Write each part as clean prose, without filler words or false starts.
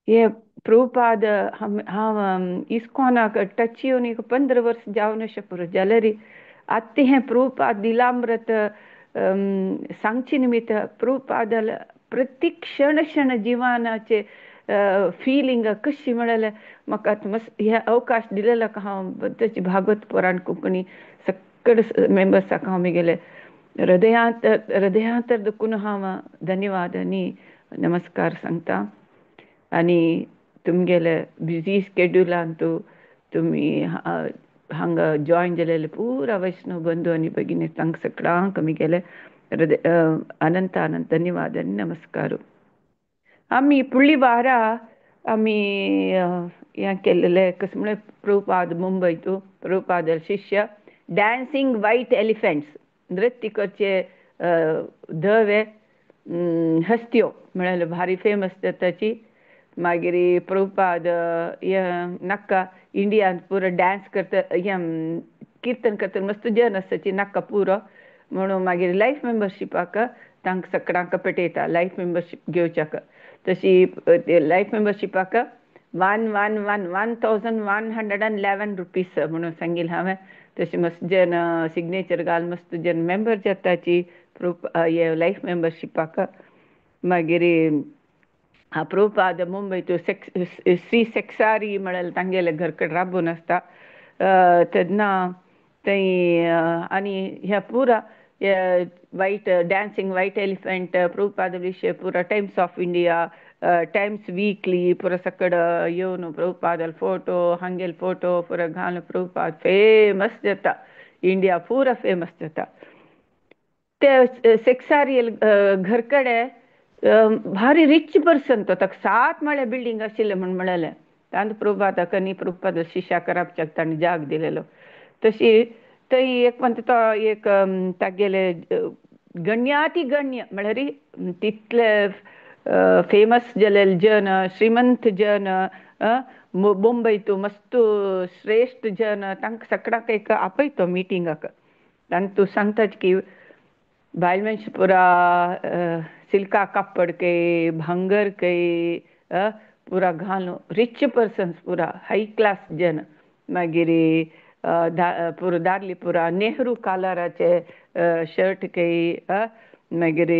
हे प्रभुपाद हांव इस्कॉनाक टच येवन एक 15 वर्स जावन अशें पुरो जाल्यार आतां हें प्रभुपाद लिलामृत सांगचे निमित्त प्रभुपादाल्या प्रत्येक क्षण क्षण जिवनाचे फिलिंग कशी म्हळ्यार म्हाका आतां मस्त हे अवकाश दिलेलो हांव ताची भागवत पुराण कोंकणी सगळे मेंबर्साक हांव म्हगेले हृदयांत हृदयांतर दुखून हांव धन्यवाद आनी नमस्कार सांगता. आनी तुमगेले बिजी स्केड्युलान तुमी हांगा जॉयन जालेले पुरा वैष्णव बंधू आनी भगिनी तांकां सगळ्यांक म्हगेले हृदय अनंत अनंत धन्यवाद आनी नमस्कार. आमी फुडली वारा आमी हें केल्लें कशें म्हळ्यार प्रभुपाद मुंबय तूं प्रभुपाद शिष्य डान्सिंग व्हायट एलिफंट्स नृत्य करचे धवे हस्त्यो म्हळ्यार भारी फेमस जाताची. मागीर प्रभुपाद हे नाका इंडियांत पुरो डान्स करता हें किर्तन करता मस्त जन आसताची नाका पुरो म्हणून मागीर लायफ मेंबरशिपाक तांकां सगळ्यांक पेटयता लायफ मेंबरशीप घेवच्याक. तशी लायफ मेंबरशिपाक 1 1 1 1111 रुपीस म्हणून सांगिल्लें हांवें. तशें मस्त जन सिग्नेचर घाल मस्त जन मेंबर जाताची हे लायफ मेंबरशिपाक. मागीर प्रभुपाद मुंबय तूं श्री सेक्सारी म्हळ्यार तांगेले घर कडेन राबून आसता तेन्ना थंय आनी ह्या पुरा white dancing white elephant Prabhupada विशय पुरा Times of India Times Weekly पुरा सकड येवन प्रभुपादाल फोटो हांगेल फोटो पुरा घालून प्रभुपाद फेमस जाता इंडिया पुरा फेमस जाता. ते सेक्सारियल घर कडेन भारी रिच पर्सन तो ताका 7 माळे बिल्डींग आशिल्लें म्हूण म्हणलें तांकां प्रभुपादाक आनी प्रभुपाद शिष्याक राबच्याक ताणें जाग दिलेलो. तशी थंय एक म्हणटा तो एक तागेले गण्याती गण्य म्हळ्यार तितले फेमस जालेले जन श्रीमंत जन मुंबय तूं मस्त श्रेश्ठ जन तांकां सगळ्यांक एक आपयतो मिटिंगाक. तांकां तूं सांगता की बायल मनशां पुरा सिल्का कापड कै भांगर कै पुरा घालून रिच पर्सन्स पुरा हाय क्लास जन. मागीर पुरो दादली पुरा नेहरू कालराचे शर्ट कै मागीर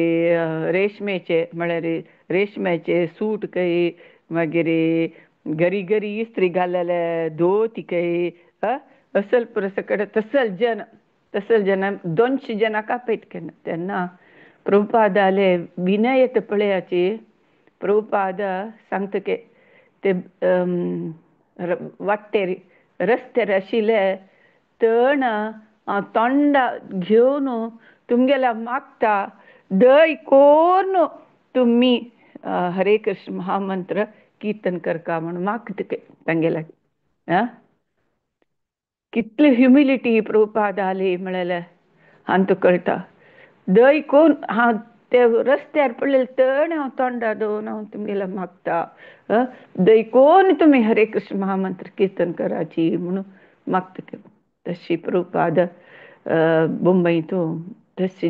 रेशमेचे म्हळ्यार रेशमेचे सूट कै मागीर घरी घरी इस्त्री घालेले धोती कै असल पुरो सगळे तसल जन तसल जन 200 जनांक आपयत केन्ना. तेन्ना प्रभुपादाले विनयत पळयाची प्रभुपाद सांगता की ते वाटेर रस्त्यार आशिल्ले तण हांव तोंडा घेवन तुमगेल्या मागता दय कोन्न तुमी हरे कृष्ण महामंत्र कीर्तन करका म्हूण मागता तांगेल्या. आं कितली ह्युमिलिटी प्रभुपादाली म्हळ्यार हांतू कळटा. दय कोन हांव ते रस्त्यार पडलेले तण हांव तोंडा दवरून हांव तुमगेल्या मागता दय कोन तुमी हरे कृष्ण महामंत्र कीर्तन कराची म्हणून मागता. तशी प्रभुपाद मुंबय तूं तशी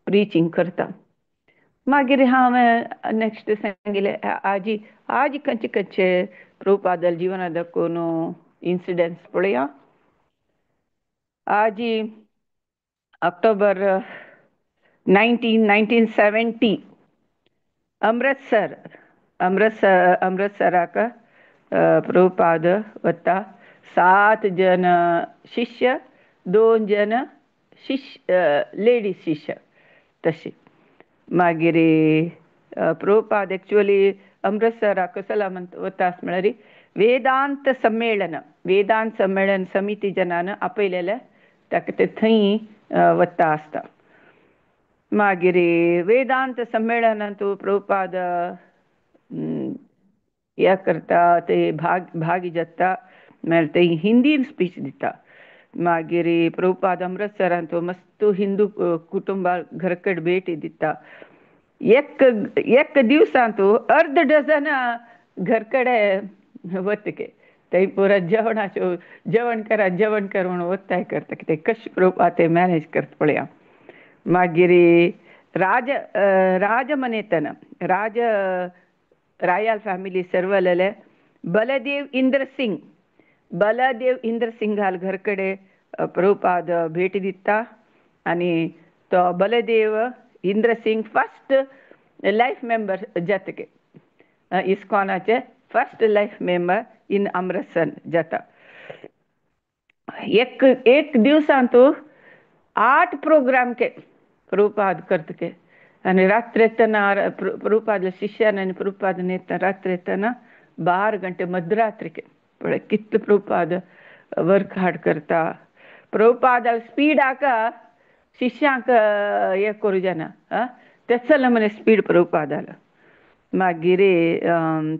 प्रिचींग करता. मागीर हांवें नेक्स्ट सांगिल्लें आजी आजी खंयचे खंयचे प्रभुपादाल जिवना दाखोवन इन्सिडंट्स पळया. आजी ऑक्टोबर 1970 अमृतसर अमृतसर अमृतसराक प्रभुपाद वता. 7 जन शिष्य 2 जन शिष्य लेडीज शिष्य तशी. मागीर प्रभुपाद एक्चुअली अमृतसराक कसला वता म्हळ्यार वेदांत संमेलन वेदांत संमेलन समिती जनान आपयलेलें ताका ते थंय वता आसता. मागीर वेदांत संमेलनांत प्रभुपाद हें करता ते भागी जाता मागीर ते हिंदीन स्पीच दिता. मागीर प्रभुपाद अमृतसरांत मस्त हिंदू कुटुंबा घर कडेन भेटी दिता. एक एक दिवसांत अर्द डझन घर कडेन वतके थंय पुरा जेवणाच्यो जेवण करा जेवण कर म्हणून वताय करता कितें कशें प्रभुपाद ते मॅनेज करता पळया. मागीर राज राजमनेतन राज रॉयल फॅमिली सर्वलेले बलदेव इंद्र सिंग, बलदेव इंद्र सिंगाल घरकडे प्रभुपाद भेट दिता आनी तो Baldev Indra Singh first life member जातके, इस्कॉनाचे first life member in Amritsar जाता. एक एक दिवसांतू 8 प्रोग्राम के प्रभुपाद करतके आनी रात्र येतना प्रभुपाद शिष्यान आनी प्रभुपाद येतना रात्र येतना 12 गंटे मध्यरात्रिके. पळय कितले प्रभुपाद वर्क हार्ड करता. प्रभुपाद स्पीडाक शिष्यांक हे करूं जायना, तेचल म्हणे स्पीड प्रभुपादाला. मागीर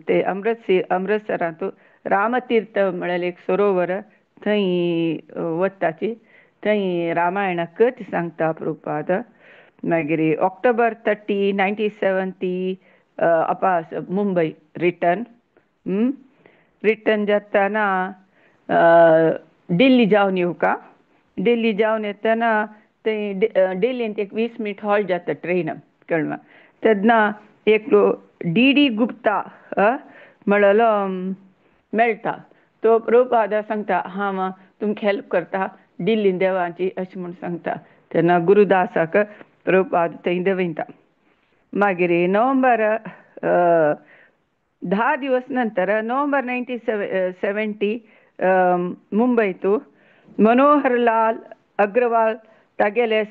ते अमृतसरांतू रामतीर्थ म्हळ्यार एक सरोवर थंय वताची, थंय रामायण कथ सांगता प्रभुपाद. मागीर ऑक्टोबर 30 1970 अपास मुंबय रिटर्न. रिटर्न जातना दिल्ली जावन येवका. दिल्ली जावन येतना थंय दिल्लींत एक 20 मिनट हॉल्ट जाता ट्रेन कळमा. तेन्ना एकलो डी डी गुप्ता म्हणलो मेळटा, तो प्रभुपादा सांगता हांव तुमकां हेल्प करता दिल्लीन देवाची अशें म्हूण सांगता. तेन्ना गुरुदासाक प्रभुपाद थंय देंवयता. मागीर नोव्हेंबर 10 दिवस नंतर नोव्हेंबर 1970 मुंबयतू मनोहरलाल अग्रवाल तागेले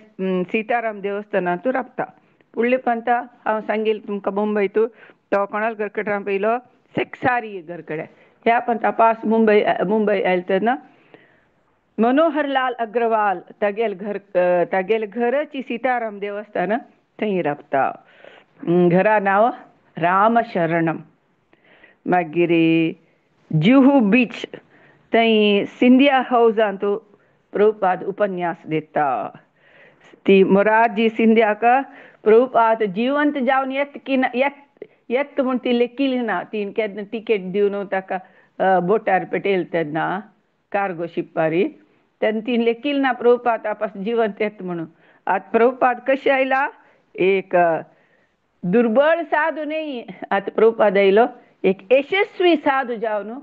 सीताराम देवस्थानांतू राबता. फुडले पंता हांव सांगील तुमकां मुंबयतू तो कोणाल घरकडे राबयलो सेक्सारी घरकडे. ह्या पंता पास मुंबय मुंबय आयले तेन्ना मनोहरलाल अग्रवाल तागेल घर तागेल घरची सीताराम देवस्थान थंय राबता. घरा नांव रामशरणम. मागीर जुहू बीच थंय सिंधिया हावजांतू प्रभुपाद उपन्यास दिता. ती मोरारजी सिंधियाक प्रभुपाद जिवंत जावन येत की ना येत येत म्हूण ती लेखिली ना. ती केन्ना टिकेट दिवन ताका बोटार पेटयले तेन्ना कार्गो शिपारी तेन्ना ती लेखिली ना प्रभुपाद आपस जिवंत येत म्हणून. आतां प्रभुपाद कशें आयला एक दुर्बळ साधू न्ही, आतां प्रभुपाद आयलो एक यशस्वी साधू जावन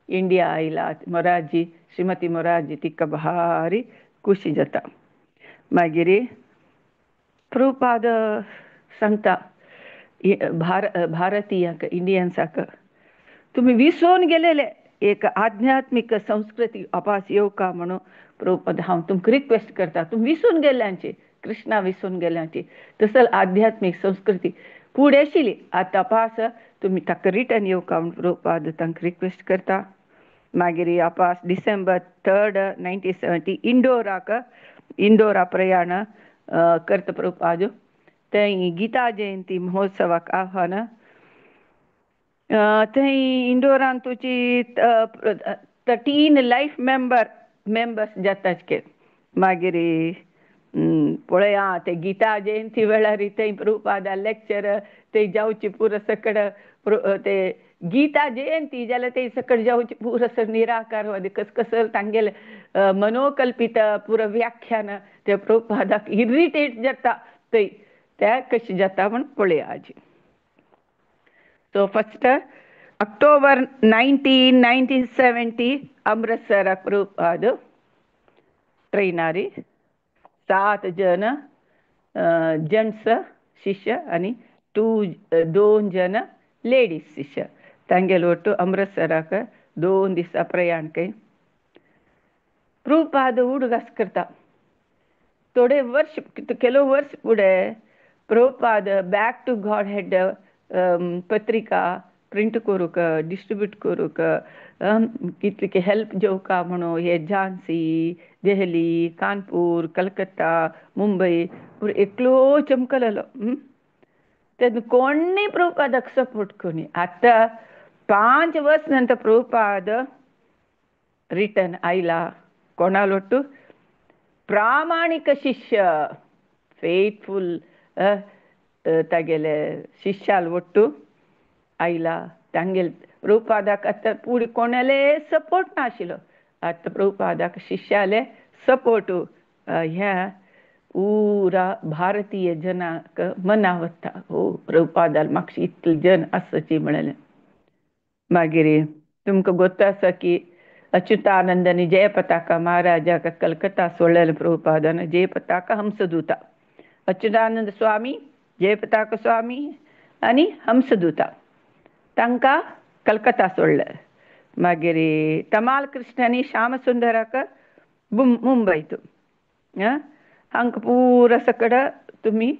इंडिया आयला. मोरारजी श्रीमती मोरारजी तिका भारी खुशी जाता. मागीर प्रभुपाद सांगता भारतीयांक इंडियन्साक तुमी विसरून गेलेले एक आध्यात्मीक संस्कृती अपास येवका म्हणून प्रभुपाद हांव तुमकां रिक्वेस्ट करता. तुमी विसरून गेल्यांची कृष्णा विसरून गेल्यांची तसल आध्यात्मीक संस्कृती फुडें आशिल्ली आतां अपास तुमी ताका रिटर्न येवका म्हूण प्रभुपाद तांकां रिक्वेस्ट करता. मागीर अपास डिसेंबर 3, 1970 इंडोराक इंडोरा प्रयाण करता प्रभुपाद. थंय गीता जयंती महोत्सवाक आव्हान. थंय इंडोरान तुजी 13 लायफ मेंबर्स जाताच के. मागीर पळया ते गीता जयंती वेळार थंय प्रभुपादा लेक्चर ते जावची पुरो सकड ते गीता जयंती जाल्यार ते सकड जावची पुरो निराकारवादी कस कसल तांगेले मनोकल्पित पुरो व्याख्यान ते प्रभुपादाक इरिटेट जाता थंय त्या कशें जाता म्हूण पळया आजी. सो फस्ट ऑक्टोबर 19, 1970 अमृतसराक प्रभुपाद ट्रेनारी 7 जण जेंट्स शिष्य आनी 2 जण लेडीज शिष्य तांगेले ಒಟ್ಟು अमृतसराक 2 दिसा प्रयाण के. प्रभुपाद उडगास करता. थोडे वर्ष ಕೆಲವು वर्ष फुडें Prabhupada back to God head पत्रिका प्रिंट करूंक डिस्ट्रिब्यूट करूंक कितले हेल्प जेवका म्हणून हे झांसी देहली कानपूर कलकत्ता मुंबई पुरो एकलो चमकलेलो. तेन्ना कोणूय प्रभुपादाक सपोर्ट करूं. आतां 5 वर्स नंतर प्रभुपाद रिटर्न आयला कोणाल ಒಟ್ಟು ಪ್ರಾಮಾಣಿಕ ಶಿಷ್ಯ ಫೇತ್ಫುಲ್ तागेले शिष्याल ಒಟ್ಟು आयला. तांगेले प्रभुपादाक आतां पुढे कोणाले सपोर्ट नाशिल्लो. आतां प्रभुपादाक शिष्याले सपोर्ट ह्या पुरा भारतीय जनाक मना वता. हो प्रभुपादाल मातशें इतले जन आसची म्हणलें. मागीर तुमकां गोत्त आसा की अच्युतानंद आनी जयपताका महाराजाक कलकत्ता सोडलेलें प्रभुपादान. जयपताका हंसदूता, अच्युतानंद स्वामी, जयपताका स्वामी आनी हंसदूता तांकां कलकत्ता सोडलें. मागीर तमाल कृष्ण आनी श्यामसुंदराक मुंबयत. हांकां पुरा सकड तुमी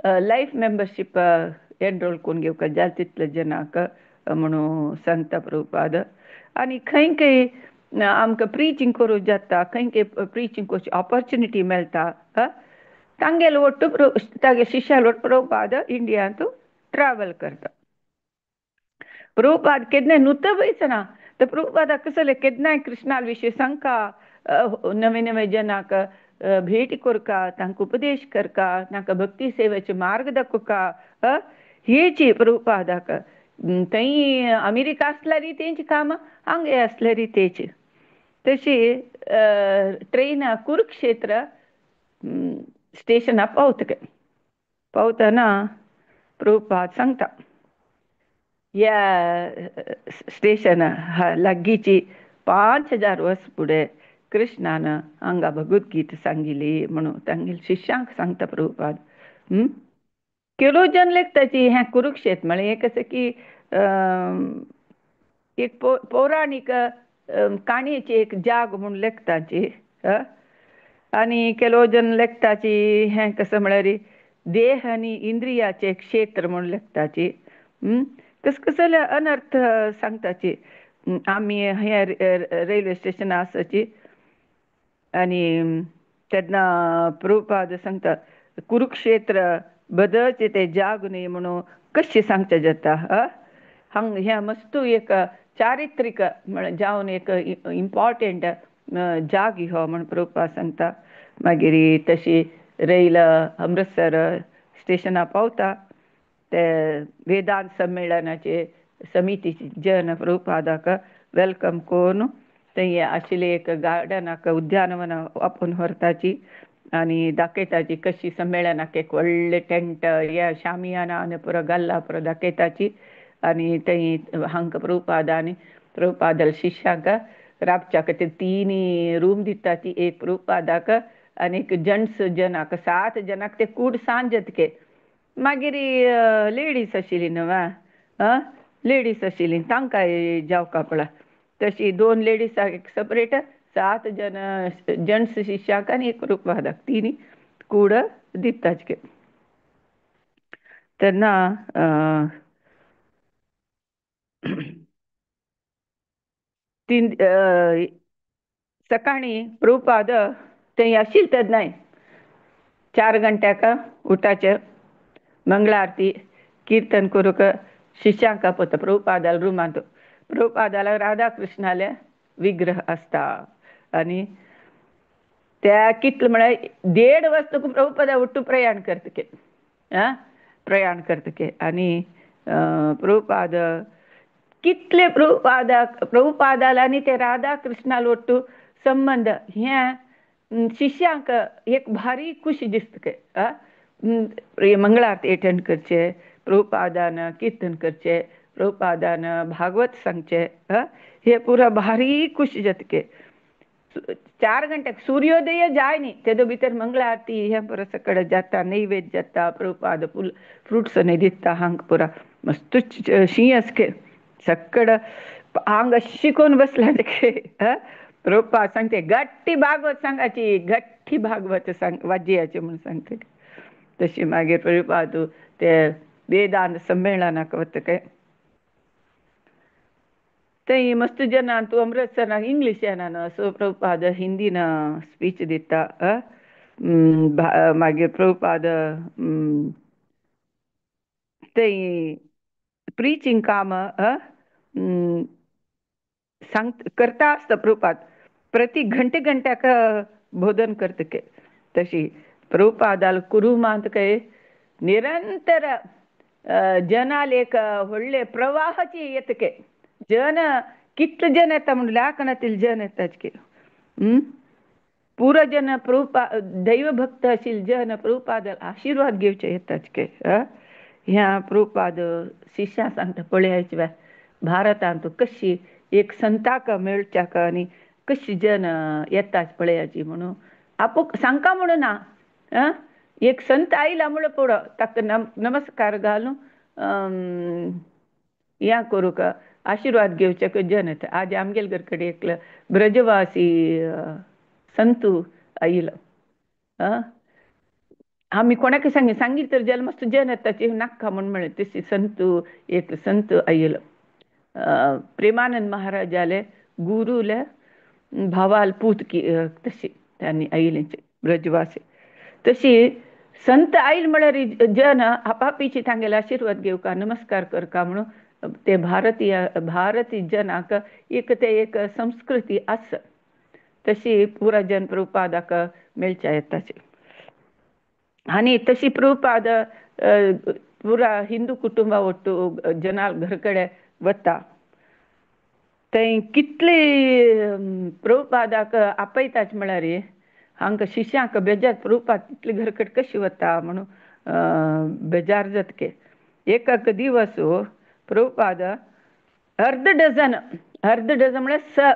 लायफ मेंबरशीप एनरोल करून घेवपाक जाय तितले जनांक म्हणून सांगता प्रभुपाद. आनी खंय खंय आमकां प्रिचींग करूंक जाता, खंय खंय प्रिचींग करची ऑपॉर्चुनिटी मेळटा, तांगेलो ಒಟ್ಟು तागे शिष्यालो ಒಟ್ಟು प्रभुपाद इंडियांत ट्रॅवल करता. प्रभुपाद केन्नाय नुतो वयचना तर प्रभुपादाक कसलें केन्नाय कृष्णा विशीं सांगका, नवे नवे जनांक भेट करका, तांकां उपदेश करका, तांकां भक्ती सेवेचे मार्ग दाखोवका. हेची प्रभुपादाक थंय अमेरिका आसल्यार तेंची कामां, हांगा आसल्यार तेची. तशी ट्रेन कुरुक्षेत्र स्टेशनार पावता. पावतना प्रभुपाद सांगता ह्या स्टेशना लागींची 5000 वर्स फुडें कृष्णान हांगा भगवद्गीता सांगिल्ली म्हणून तांगेल्या शिष्यांक सांगता प्रभुपाद. केलो जन लेखताची हें कुरुक्षेत्र म्हळें हें कशें की एक पौराणीक काणयेची एक जाग म्हूण लेखताची. आनी केलो जन लेखताची हें कशें म्हळ्यार देह आनी इंद्रियाचें एक क्षेत्र म्हूण लेखताची. कस कसले अनर्थ सांगताची. आमी हे रेल्वे स्टेशनार आसाची आनी तेन्ना प्रभुपाद सांगता कुरुक्षेत्र बदलचें तें जाग न्हय म्हणून कशें सांगचें जाता. हांगा हें मस्तू एक चारित्रीक म्हळ्यार जावन एक इम्पॉर्टंट जाग हो म्हण प्रभुपाद सांगता. मागीर तशी रैल अमृतसर स्टेशनार पावता ते वेदांत संमेलनाचे समितीचे जन प्रभुपादाक welcome करून थंय आशिल्ले एक गार्डनाक उद्यानवन आपोवन व्हरताची आनी दाखयताची कशी संमेलनाक एक व्हडलें टेंट ह्या शामियाना आनी पुरो घाल्ला पुरो दाखयताची. आनी थंय हांकां प्रभुपाद आनी प्रभुपादाल्या शिष्यांक राबच्या खातीर 3 रूम दिताची, एक प्रभुपादाक आनी एक जंट्स जनाक, 7 जनांक ते कूड सांज जातके. मागीर लेडीज आशिल्ली न्हू, लेडीज आशिल्ली तांकां जावका पडला. तशी 2 लेडीजाक एक सेपरेट, 7 जन जंट्स शिष्यांक आनी एक प्रभुपादाक 3 कूड दिताचे. तेन्ना 3 सकाळीं प्रभुपाद थंय आशिल्ले तेन्नाय 4 घंट्याक उठाचें, मंगळा आरती किर्तन करूंक शिष्यांक आपयता प्रभुपादाल्या रुमांत. प्रभुपादाला राधा कृष्णाले विग्रह आसता आनी त्या कितले म्हळ्यार 1.5 वर्स तुका प्रभुपादा उठ्ठू प्रयाण करतके, प्रयाण करतके. आनी प्रभुपाद कितले प्रभुपादाक प्रभुपादाला आनी ते राधा कृष्णालो ಒಟ್ಟು संबंध हें शिष्यांक एक भारी खुशी दिसता. मंगळा आरती एटेंड करचे, प्रभुपादान कीर्तन करचे, प्रभुपादान भागवत सांगचे, हे पुरा भारी खुशी जातके. 4 घंट्याक सूर्योदय जाय न्ही तेदो भितर मंगळा आरती हें पुरो सगळें जाता, नैवेद्य जाता, प्रभुपाद फूल फ्रुट्स न्ही दिता हांकां पुरा मस्त शीं आसके सगळं हांग शिकोवन बसला ते. प्रभुपाद सांगते घट्टी भागवत सांगाची, घट्टी भागवत सांग वाजयाची म्हणून सांगते. तशी मागीर प्रभुपाद ते वेदांत संमेलनाक वता काय थंय मस्त जनान तूं अमृतसराक इंग्लीश येना न्हू, सो प्रभुपाद हिंदीन स्पीच दिता. मागीर प्रभुपाद थंय प्रिचींग काम सांग करता आसता प्रभुपाद, प्रति घंटे घंट्याक बोधन करता. तशी प्रभुपादाल कुरुमांत काय निरंतर जनाल एक व्हडले प्रवाहाची येता के जन कितले जन येता म्हणून लाखनातील जन येतात की. पुरा जन प्रभुपा दैवभक्त आशिल्ले जन प्रभुपाद आशिर्वाद घेवचे येताच के. ह्या प्रभुपाद शिष्या सांगता पळयाचे भारतांत कशी एक संताक मेळच्याक आनी कशी जन येताच पळयाची म्हणून आपूक सांगका म्हणून ना. एक संत आयला म्हणून पुरो ताका नमस्कार घालून या करूंक आशिर्वाद घेवच्याक जन येता. आज आमगेले घर कडेन एकलो ब्रजवासी संतू आयलो. आमी कोणाक सांगी सांगीत तर जल मस्त जन येताची नाका म्हूण म्हळें. तशी संतू एक संत आयलो. प्रेमानंद महाराजाले गुरुले भावाल पूत की तशी तांणी आयिल्ली ब्रजवासी. तशी संत आयल म्हळ्यार जन आपापीची तांगेले आशिर्वाद घेवका नमस्कार करका म्हणून ते भारतीय भारतीय जनाक एक ते एक संस्कृती आसा. तशी पुरा जन प्रभुपादाक मेळच्या येताची. आनी तशी प्रभुपाद पुरा हिंदू कुटुंबा ಒಟ್ಟು जनाल घर कडेन वता थंय कितले प्रभुपादाक आपयताच म्हळ्यार हांकां शिष्यांक बेजार प्रभुपाद तितले घर कडेन कशी वता म्हणून बेजार जातके. एक दिवस प्रभुपाद अर्द डझन अर्द डझन म्हळ्यार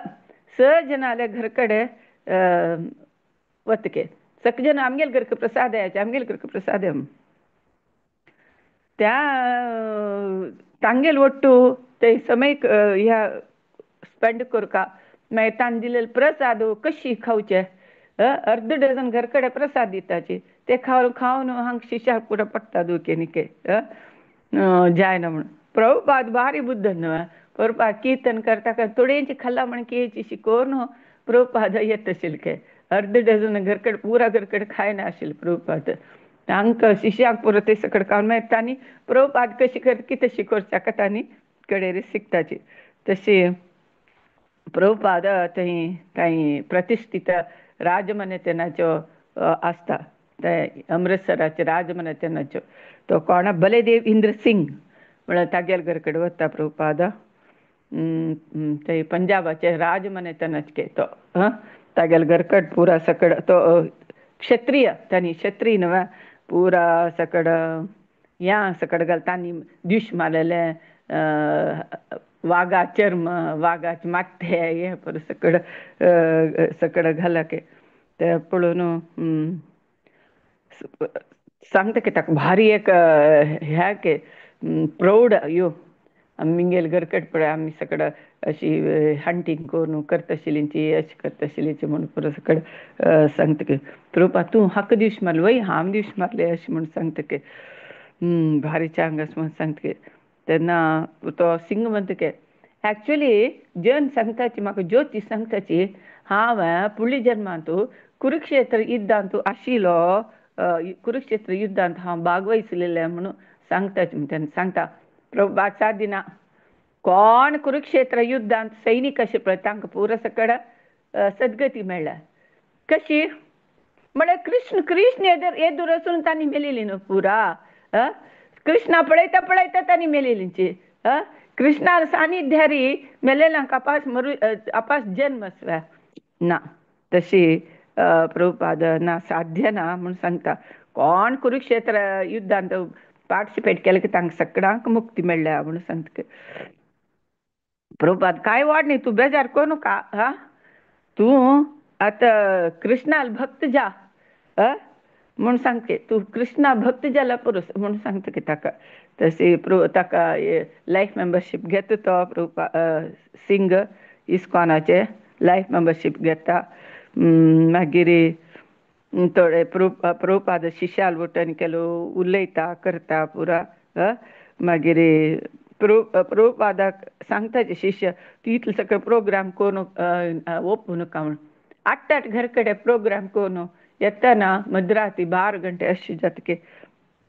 स जनाले घर कडेन वतके. सगळे जण आमगेले घरक प्रसाद यायचे आमगेले घरक प्रसाद. त्या तांगेल ಒಟ್ಟು ते समय ह्या स्पेंड करका मागीर तांणी दिलेले प्रसाद कशी खावचे. अर्द डझन घर कडेन प्रसाद दिताची ते खावन खावन हांगा शिष्याक पुरो पडटा दुखे निके जायना म्हणून. प्रभुपाद भारी बुद्ध न्हय प्रभुपाद कीर्तन करता थोड्यांची खाल्ला म्हण कियेची शिकोवन प्रभुपाद येत आशिल्ले. अर्द डझन घर कडेन पुरा घर कडेन खायना आशिल्ले प्रभुपाद. हांकां शिष्यांक पुरो ते सकड खावन मागीर तांणी प्रभुपाद कशी करता कितें शिकोवच्याक तांणी कडेन शिकताची. तशी प्रभुपाद थंय कांय प्रतिश्ठीत राजमान्यतेनाच्यो आसता ते अमृतसराचे राजमान्यतेनाच्यो तो कोण बलेदेव इंद्र सिंग म्हळ्यार तागेले घर कडेन वता प्रभुपाद. ते पंजाबाचे राजमान्यतेनाचे तो तागेले घर कडेन पुरा सकड तो क्षत्रिय तांणी क्षत्रिय न्हय पुरा सकड या सकड घाल तांणी द्यूश मारलेले वागा चर्म वागाचे माथें हें पुरो सकड सकड घाला के ते पळोवन सांगता की ताका भारी एक ह्या के प्रौढ यो आमगेले घर कडेन पळय आमी सकड अशी हंटींग करून करता आशिल्ली अशी करता आशिल्ली म्हणून पुरो सकड सांगता की प्रभुपाद तूं हाका दिवश मारले वय हांव दिवश मारले अशें म्हूण सांगता की भारी चांग अशें म्हूण सांगता की. तेन्ना तो सिंग म्हणटा की एक्चुली जन सांगताची म्हाका ज्योती सांगताची हांव फुडल्या जन्मांत कुरुक्षेत्र युद्धांत आशिल्लो कुरुक्षेत्र युद्धांत हांव भागवयसलेलें म्हणून सांगताची. तेन्ना सांगता प्रभुपाद साथ दिना कोण कुरुक्षेत्र युद्धांत सैनीक अशें पळय तांकां पुरो सकड सद्गती मेळ्ळ्या. कशी म्हळ्यार कृष्ण कृष्ण येदूर वचून तांणी मेलेली न्हू पुरा. कृष्णा पळयता पळयता तांणी मेलेलींची. कृष्णा सानिध्यारी मेलेल्यांक अपास मरू अपास जन्म ना. तशी प्रभुपाद ना साध्य ना म्हूण सांगता. कोण कुरुक्षेत्र युद्धांत पार्टिसिपेट केलें की तांकां सगळ्यांक मुक्ती मेळ्ळ्या म्हणून सांगता. प्रभुपाद काय वाड न्ही तूं बेजार करूं नाका हा तूं आतां कृष्णाल भक्त जा म्हूण सांगते तूं कृष्णा भक्त जाला पुरो म्हूण सांगता की ताका. तशी ताका लायफ मेंबरशीप घेता तो प्रभुपा सिंग इस्कॉनाचे लायफ मेंबरशीप घेता. मागीर थोडे प्रभुपाद शिष्याल वटेन केलो उलयता करता पुरा. मागीर प्रभुपादाक सांगता शिष्य तूं इतले सगळे प्रोग्राम करून ओपूं नाका म्हूण. आठ आठ घर कडेन प्रोग्राम करून येतना मध्यराती 12 घंटे अशें जाता की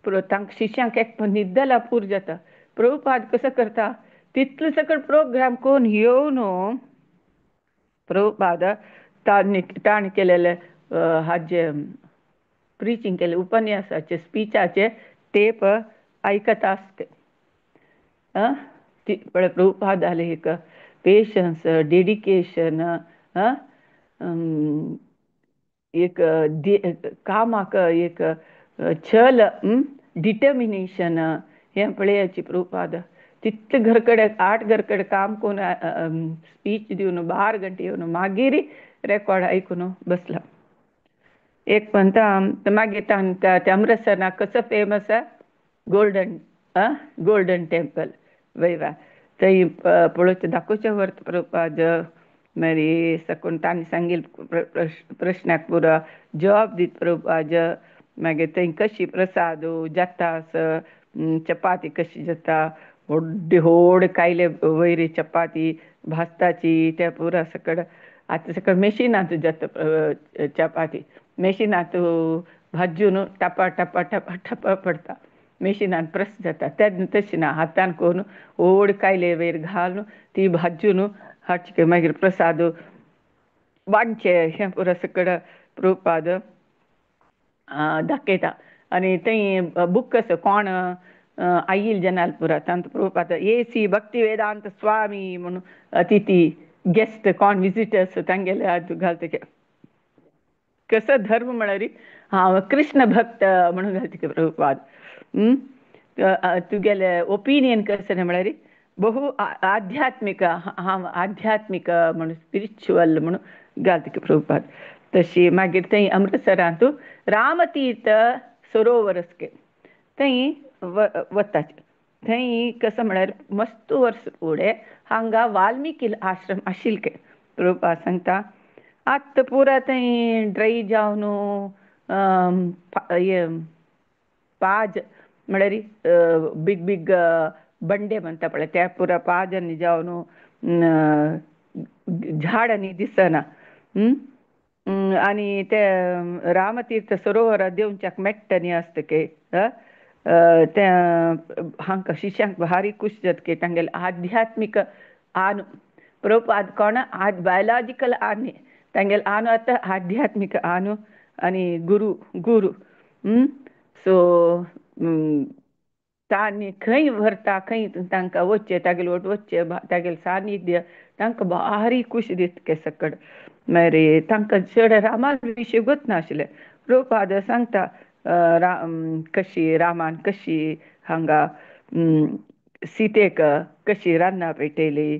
तांकां शिष्यांक एक न्हिद पूर जाता. प्रभुपाद कसो करता तितले सगळे प्रोग्राम करून येवन प्रभुपाद ताणें केलेले हाजे प्रिचींग केले उपन्यासाचे स्पिचाचे टेप आयकता आसते. ती पळय प्रभुपादाले एक पेशन्स डेडिकेशन एक कामाक एक छल डिटर्मिनेशन हें पळयाची प्रभुपाद तितले घर कडेन 8 घर कडेन काम करून स्पीच दिवन 12 घंटे येवन मागीर रेकॉर्ड आयकून बसला. एक म्हणटा मागीर तांकां ते अमृतसराक कसो फेमस गोल्डन गोल्डन टेम्पल वयवा थंय पळोवचें दाखोवचें व्हरता प्रभुपाद. मागीर सकून तांणी सांगिल्ले प्रश्नाक पुरो जवाब दीत प्रभुपाद. मागीर थंय कशी प्रसाद जाता चपाती कशी जाता व्हडली व्हड कायले वयर चपाती भाजताची ते पुरो सकड आतां सकड मेशिनांत जाता चपाती मेशिनांत भाजून टपा टपा टपा टपा पडटा मेशिनान प्रेस जाता तेन्ना तशें ना हातान करून व्हड कायले वयर घालून ती भाजून हाडचे मागीर प्रसाद वांटचे हें पुरो सकड प्रभुपाद दाखयता. आनी थंय बूक आसा कोण आयिल्ले जनाल पुरा तांकां प्रभुपाद ए.सी. भक्ती वेदांत स्वामी म्हणून अतिथी गेस्ट कोण विजिटर्स तांगेले घालता कसो धर्म म्हळ्यार हांव कृष्ण भक्त म्हणून घालता प्रभुपाद. तुगेले ओपिनियन कसलें म्हळ्यार बहु आध्यात्मिक हांव आध्यात्मिक म्हणून स्पिरिच्युअल म्हणून घालता प्रभुपाद. तशी मागीर थंय अमृतसरांत रामतीर्थ सरोवर आसा थंय वताचे थंय कसो म्हळ्यार मस्त वर्स फुडें हांगा वाल्मिकी आश्रम आशिल्ले प्रभुपाद सांगता. आतां पुरा थंय ड्राय जावन पाज म्हळ्यार बीग बीग बंडे म्हणटा पळय त्या पुरा पाजांनी जावन झाडांनी दिसना. आनी ते रामतीर्थ सरोवरा देंवच्याक मेट्टनी आसता की ते हांकां शिष्यांक भारी खुश जाता की तांगेले आध्यात्मीक आनु प्रभुपाद कोण बायोलॉजिकल आन न्ही तांगेले आनु आतां आध्यात्मीक आनु आनी गुरू गुरू. सो तांणी खंय व्हरता खंय तांकां वचचें तागेले वट वचचें तागेलें सानिध्य तांकां भारी खुश दिता के सकड. मागीर तांकां चड रामा विशय गोत नाशिल्लें. प्रभुपाद सांगता कशी रामान कशी हांगा सीतेक कशी रान्नां पेटयली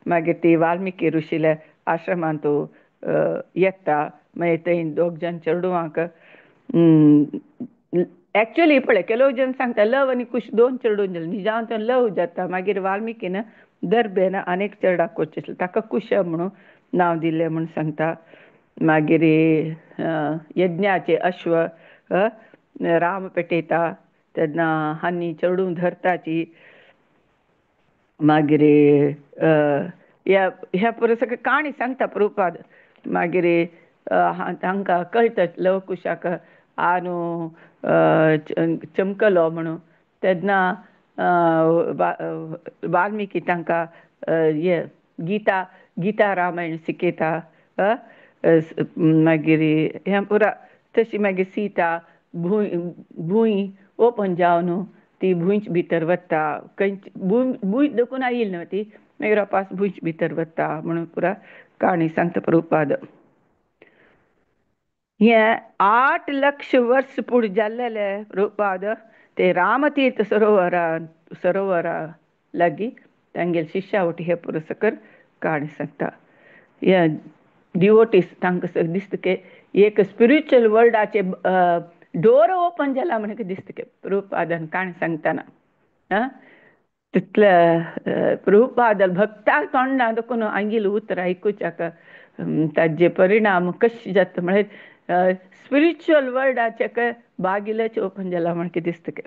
मागीर ती वाल्मिकी ऋषील्या आश्रमांत येता मागीर थंय दोग जाण चेडवांक एक्चुअली पळय ಕೆಲವು जन सांगता लव आनी कुश दोन चेडूं जालें निजान ते लव जाता. मागीर वाल्मिकीन दर्भेन अनेक चेरडाक कोचें आसलें ताका कुश म्हणून नांव दिल्लें म्हूण सांगता. मागीर यज्ञाचे अश्व राम पेटयता तेन्ना हानी चेडूं धरताची. मागीर ह्या पुरो सगळें काणी सांगता प्रभुपाद. मागीर तांकां कळटा लवकुशाक आनु चमकलो म्हणून तेन्ना वाल्मिकी तांकां हे गीता गीता रामायण शिकयता. मागीर हें पुरा तशी मागीर सीता भूंय भूंय ओपन जावन ती भूंयच भितर वता खंयच भूंय भूंय देखून आयिल्ली न्हू ती मागीर वापस भूंयच भितर वता म्हणून पुरा काणी सांगता प्रभुपाद. हें 8 लक्ष वर्स फुडें जाल्लेले प्रभुपाद ते रामतीर्थ सरोवरा सरोवरा लागीं तांगेले शिष्या वटी हे पुरो सकयल काणी सांगता. हे डिवोटीस तांकां दिसता की एक स्पिरिच्युअल वर्ल्डाचे डोर ओपन जाला म्हण दिसता की प्रभुपादान काणी सांगतना. तितले प्रभुपाद भक्ता तोंडा देखून आंगेले उतरां आयकुच्याक ताजे परिणाम कशें जाता म्हळ्यार स्पिरिच्युअल वर्ल्डाचे बागिलेच ओपन जाला म्हण दिसता की.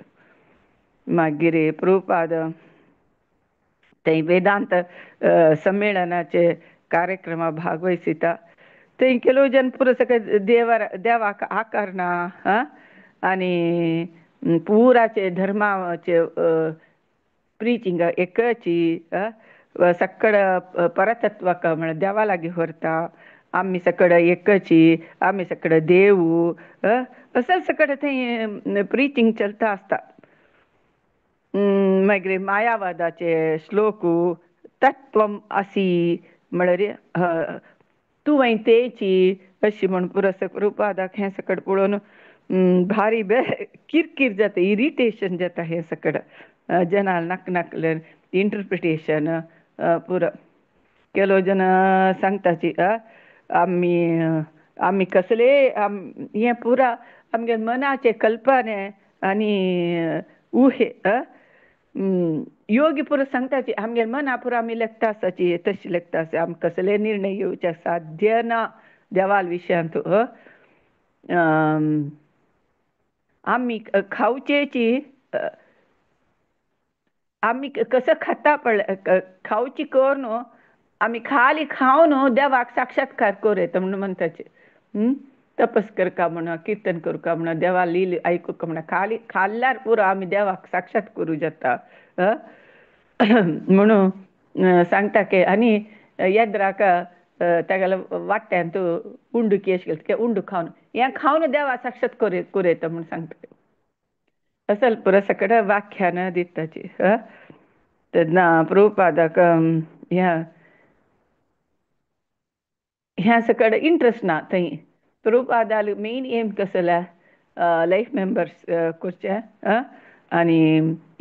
मागीर प्रभुपाद थंय वेदांत संमेळनाचे कार्यक्रमा भागवयता. थंय ಕೆಲವು जन पुरो सगळे देवाक आकार ना आनी पुराचे धर्माचे प्रिचींग एकची सकड परतत्वाक म्हळ्यार देवा लागीं व्हरता आमी सकड एकची आमी सकड देव असो सकड थंय प्रिचींग चलता आसता. मागीर मायावादाचे श्लोक तत्वम असी म्हळ्यार तूं तेची अशी म्हण पुरो प्रभुपादाक हें सकट पळोवन भारी बे किरकीर जाता, इरिटेशन जाता हें सकट जनाल नाक नाकले इंटरप्रिटेशन पुरो केलो जन सांगताची आमी आमी कसले हें पुरा आमगे मनाचे कल्पने आनी उहे योगी पुरो सांगताची आमगे मना पुरो आमी लेखता आसाची तशी लेखता आसा आमी कसले निर्णय घेवचे साध्य ना देवाल विशयांत. आमी खावचेची आमी कसं खाता पळय खावची कर न्हू आमी खाली खावन देवाक साक्षात्कार करूं येता म्हणून म्हणटाचे. तपस करका म्हणा, किर्तन करका म्हणा, देवा लील आयकुका म्हणा, खाली खाल्ल्यार पुरो आमी देवाक साक्षात करूं जाता म्हणून सांगता की. आनी येद्राक तागेल्या वाट्यांत उंडू केश केले उंडू खावन हें खावन देवा साक्षात करूं येता म्हूण सांगता. असल पुरो सगळें व्याख्यान दिताची. तेन्ना प्रभुपादाक ह्या ह्या सगळें इंट्रस्ट ना थंय. प्रभुपादालो मेन एम कसले लायफ मेंबर्स करचे आनी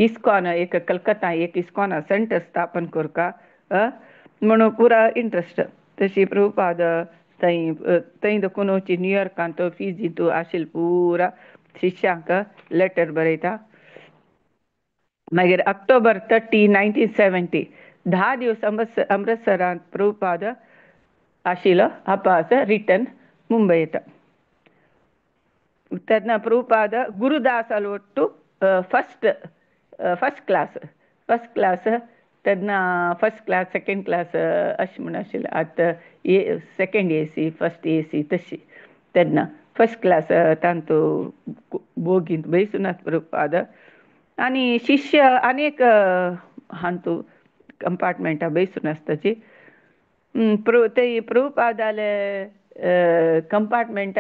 इस्कॉन एक कलकत्ता एक इस्कॉन सेंटर स्थापन करका म्हणून पुरा इंट्रस्ट. तशी प्रभुपाद थंय थंय देखून वची न्यूयॉर्कांत फिजींत आशिल्ले पुरा शिष्यांक लेटर बरयता. मागीर ऑक्टोबर 30 1970 10 दिवस अमृतसरांत प्रभुपाद आशिल्लो आपास रिटर्न मुंबय येता. तेन्ना प्रभुपाद गुरुदासाल ಒಟ್ಟು first first class first class तेन्ना फर्स्ट क्लास सेकंड क्लास अशें म्हूण आशिल्लें. आतां A second A C first A C तशी तेन्ना फर्स्ट क्लास तांतू बोगींत बैसुनाथ प्रभुपाद आनी शिष्य अनेक हांतू कंपार्टमेंटा बैसून आसताची. ते प्रभुपादाले कंपार्टमेंट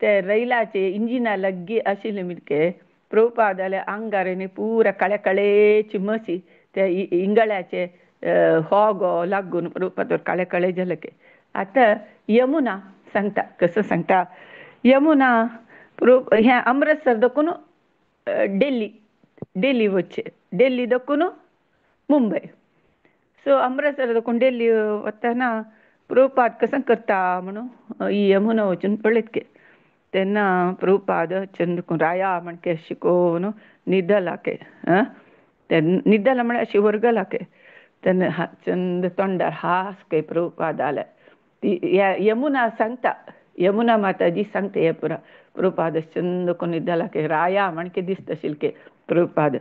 ते रैलाचे इंजिना लग्गी आशिल्ले मिरके प्रभुपादाले आंगार न्ही पुरा काळे काळेची मसी ते इंगळ्याचे होगो लागून प्रभुपादार काळे काळे जाले. आतां यमुना सांगता कसं सांगता यमुना हें अमृतसर देखून डेल्ली डेल्ली वचचें, डेल्ली देखून मुंबय. सो अमृतसर देखून डेल्ली वतना प्रभुपाद कसं करता म्हणून ही यमुना वचून पळयत के तेन्ना प्रभुपाद चंद राया म्हणके शिकोवन न्हिदला के तेन्ना न्हिदला म्हळ्यार अशी वर्गला के तेन्ना चंद तोंडार हास के प्रभुपादाले. ती यमुना सांगता, यमुना माताजी सांगता हे पुरा प्रभुपाद चंद कोण न्हिदला के राया म्हणके दिसता आशिल्ले प्रभुपाद.